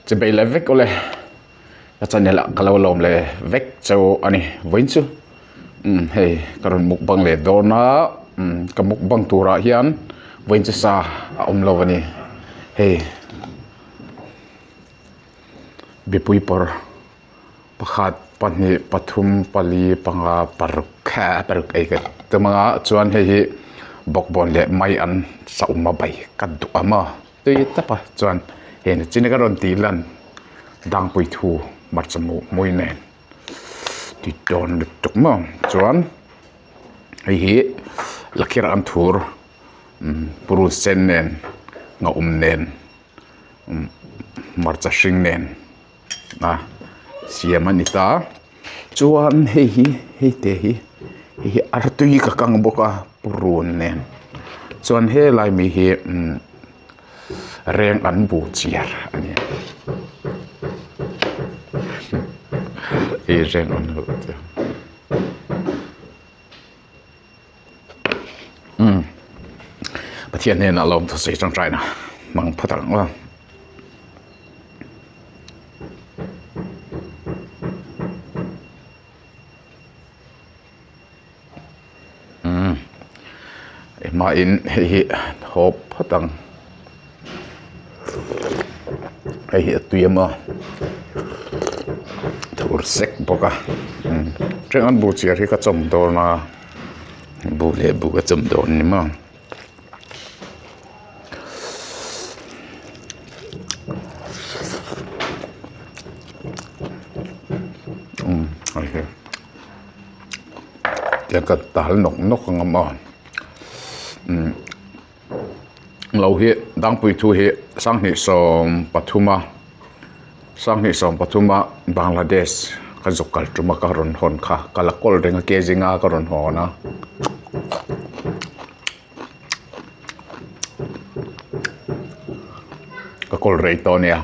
Che bei leh vek awle ka channel ah ka lo lawm leh vek cheu a ni vawiin chu umm hei ka rawn mukbang leh dawn a umm ka mukbang turah hian vawiin chu sa a awm lo a ni hei mipui pawr pakhat pahnih pathum pali panga paruk paruk ei ka tum anga chuan hei hi bawkbawn leh mai an saum a bai ka duh ang maw. Tui tapa chuan he nichin ka rawn tih lan dangpui thu hmarcha hmuh hmui nen ti tawn lutuk maw chuan hei hi lakher an thur umm purun sen nen ngauhum nen umm hmarcha hring nen a siam a ni ta chuan hei hi hei te hi hei hi artui ka kang bawk a purun nen chuan helai mi hi umm reng an bu chiar a ni hei reng an bu chiar. Umm Pathian hnenah lawm thusawi tangtaina hmang phawt ang aw. Umm hmain hei hi hawp phawt ang hei hi a tui a maw thur sek bawk a umm ṭeng an buh chiar hi ka chawm dawn a buh leh buh ka chawm dawn a ni maw. Umm hei hi tiang ka tal nawk nawk ang a maw umm lo hi dangpui thu hi sanghnih 13 a sanghnih 13 a Bangladesh ka zuk kal tum a ka rawn hawn kha ka la kawl reng a ke zinga ka rawn hawn a. Ka kawl rei tawh a nia.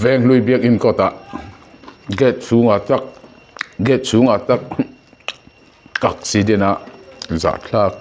Venghlui biakinn kawtah gate chhungah tak gate chhungah tak accident a zahthlak.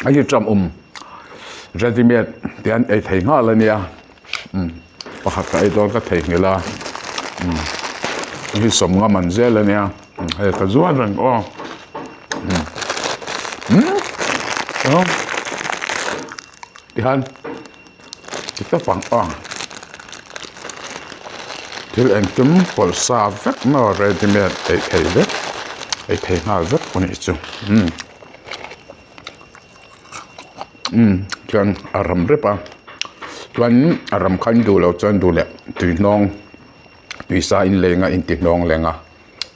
Hei hi ṭam awm ready made te an ei thei nghal a nia umm pakhat ka ei dawn ka theihnghilh a umm hei hi sawmnga man zel a nia hei ka zuar reng aw umm umm tihian ti tawp ang aw thil engkim pawlh sa vek maw ready made ei thei vek ei thei nghal vek a nih chu umm. Chuan a ram rep a chuan a ram kha in duh loh chuan duh leh tui hnawng tui sa in leng a in ti hnawng leng a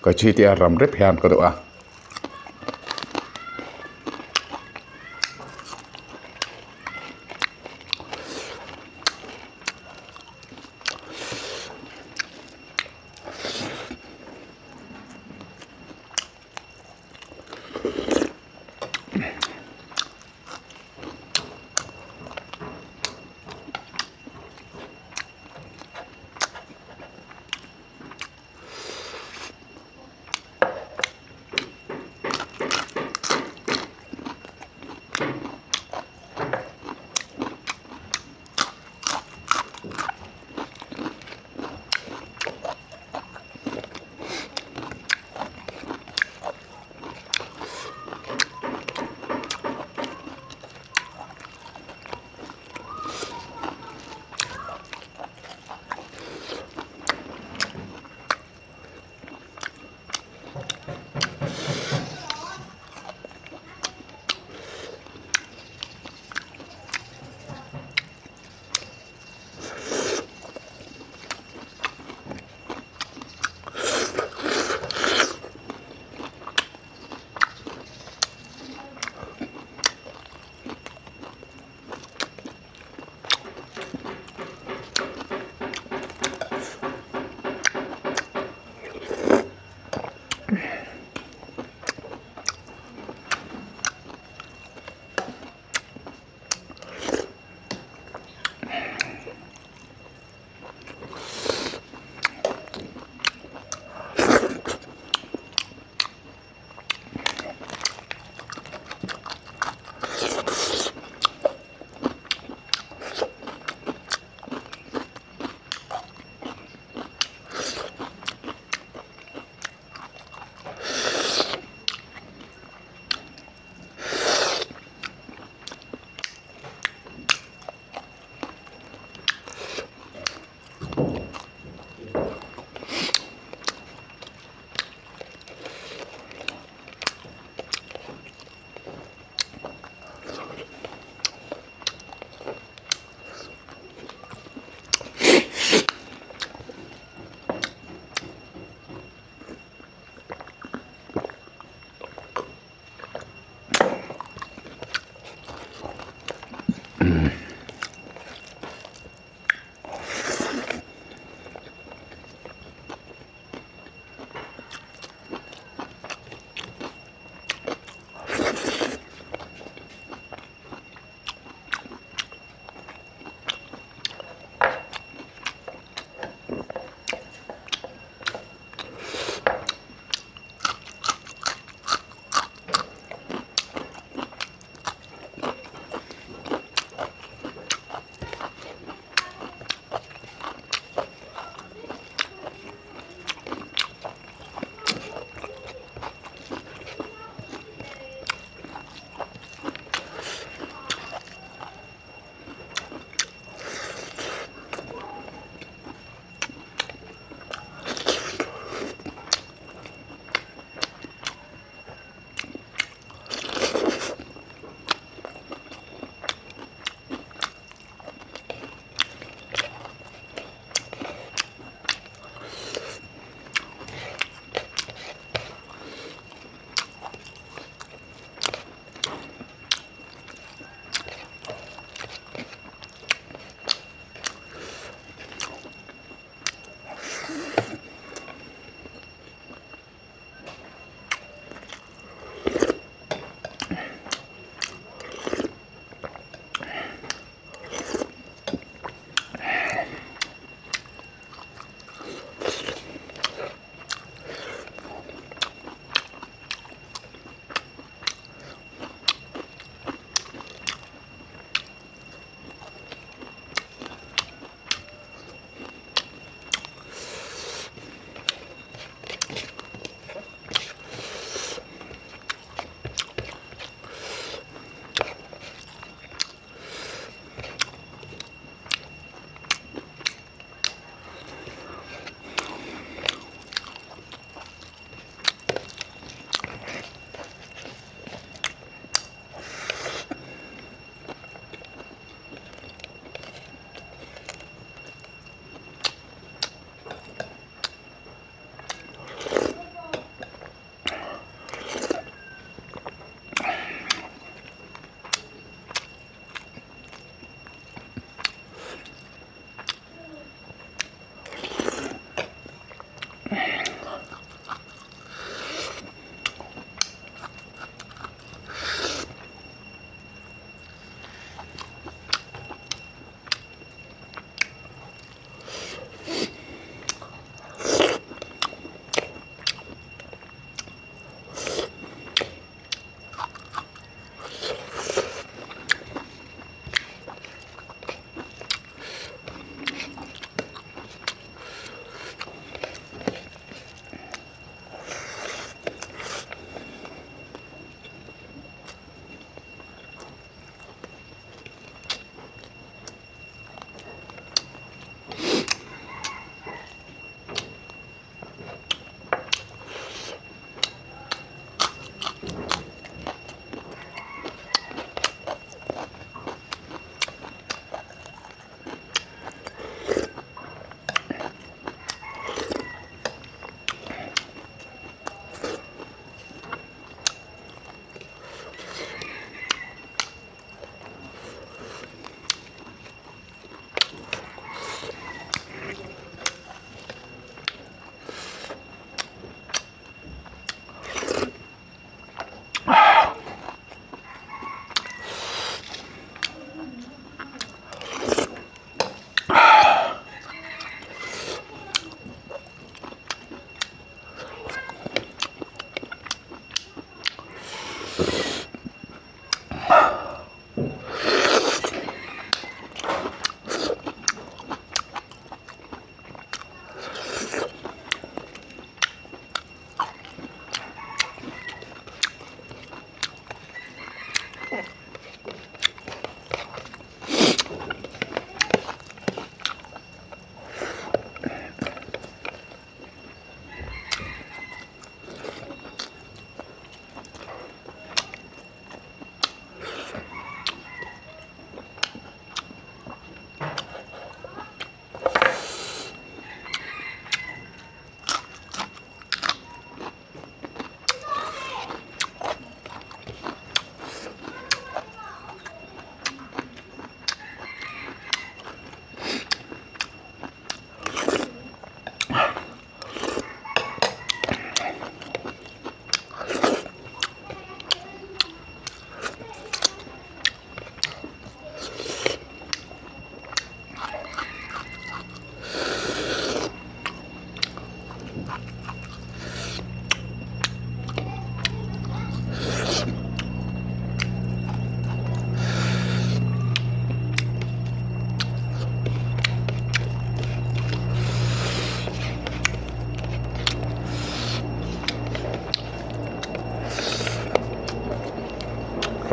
ka chi te a ram rep hian ka duh a.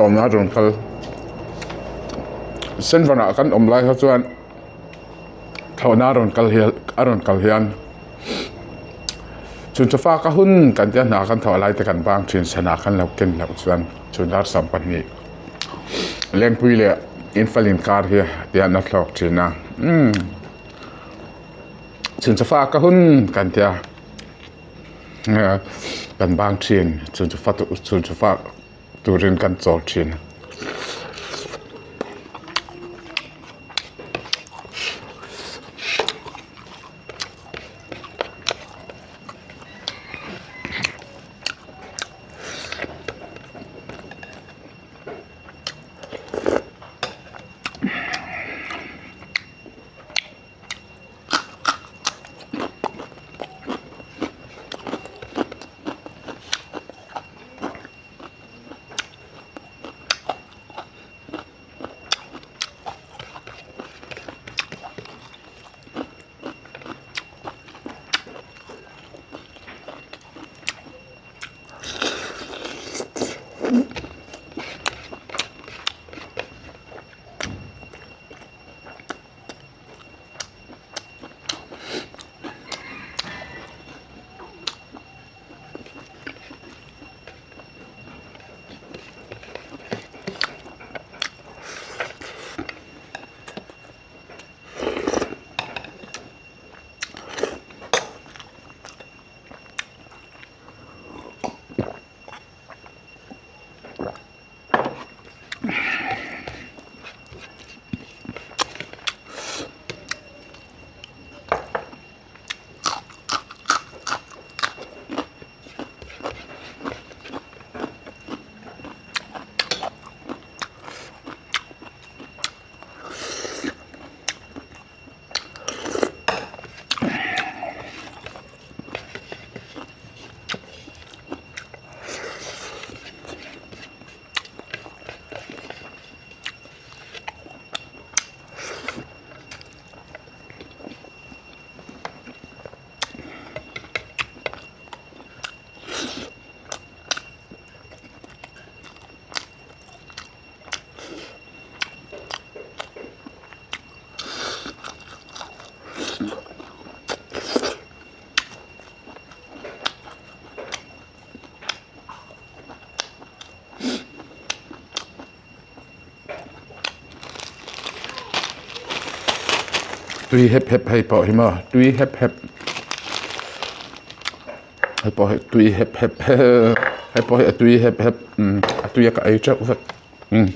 Hlawmna rawn kal Senvanah kan awm lai kha chuan thlawhna a rawn kal hian a rawn kal hian chhun chawfa ka hun kan tia hna kan thawh lai te kan bang thin sana kan lo ken loh chuan chhun dar 12 Lengpui leh Imphal inkar hi tihian a thlawk thin a umm chhun chawfa ka hun kan tia kan bang thin chhun chawfa chhun chawfa turin kan chawl thin. Tui hep hep hei pawh hi maw tui hep hep hei pawh hi tui hep hep hei pawh hi a tui hep hep umm a tui a ka ei teuh vek umm.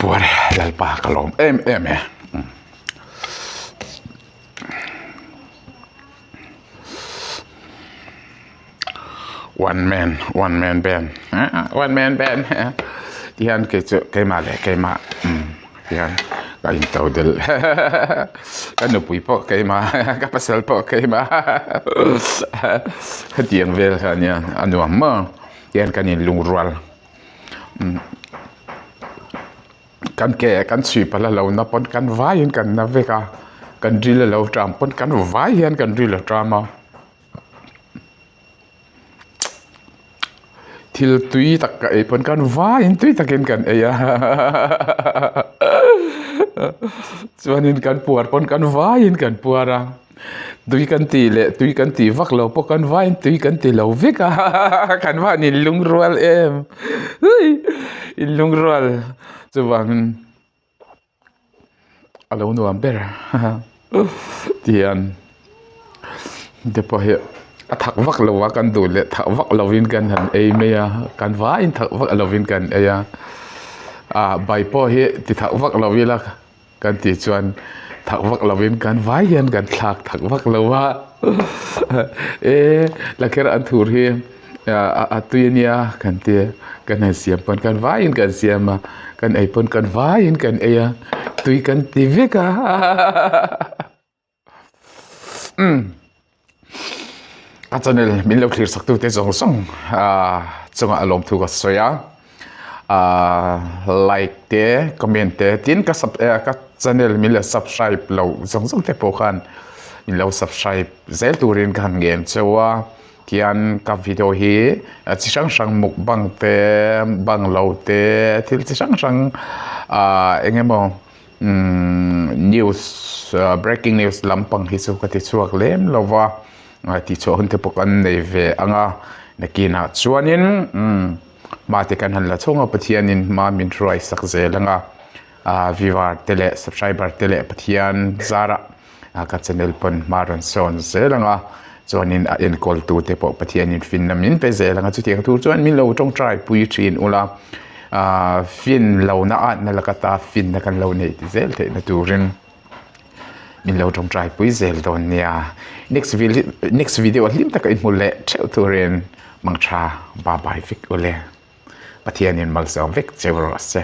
puar e Lalpa ka lawm em em e. One man one man band one man band ti hian kei chu keimah leh keimah ti hian ka in to delh ka nupui pawh keimah ka pasal pawh keimah hetiang vel kha ania a nuam maw tihian kan in lungrual. Kan ke kan chhui palh a lo na pawn kan vaiin kan na vek a kan ril a lo ṭam pawn kan vai hian kan ril a ṭam a thil tui tak ka ei pawn kan vaiin tui takin kan ei a chuanin kan puar pawn kan vaiin kan puar a. Tui kan tih leh tui kan tih vak lo pawh kan vaiin tui kan ti lo vek a kan van in lungrual em in lungrual chuvangin a lo nuam ber tihian te pawh hi a thak vak lo a kan duh leh thak vak lovin kan han ei mai a kan vaiin thak vak lovin kan ei a ah bai pawh hi ti thak vak lo ila. Kan tih chuan thak vak lovin kan vai hian kan thlak thak vak lo a e lakher an thur hi a tui ania kan ti a kan han siam pawn kan vaiin kan siam a kan ei pawn kan vaiin kan ei a tui kan ti vek a. A channel min lo thlir sak tute zawng zawng chungah a lawmthu ka sawi a like te comment te tin ka sub ka channel min lo subscribe lo zawng zawng te pawh khan min lo subscribe zel turin ka han ngen cheu a tihian ka video hi chi hrang hrang mukbang te bungalow te thil chi hrang hrang ah eng emaw. News breaking news lampang hi chu ka ti chhuak lem lo va tihchhuah hun te pawh kan nei ve ang a nakinah chuanin hma te kan han la chhawng a Pathianin hma min hruai sak zel ang a viewer te leh subscriber te leh Pathian zarah ka channel pawn hma rawn sawn zel ang a chuanin a enkawl tu te pawh Pathianin finna min pe zel ang a chutiang tur chuan min lo tawngtai pui thin ula ahh fin lohna atna laka ta finna kan lo neih ti zel theihna turin min lo tawngtai pui zel dawn nia next next video hlim taka i hmu leh theuh turin mangtha bye bye vek ule Pathianin malsawm vek cheu rawh se.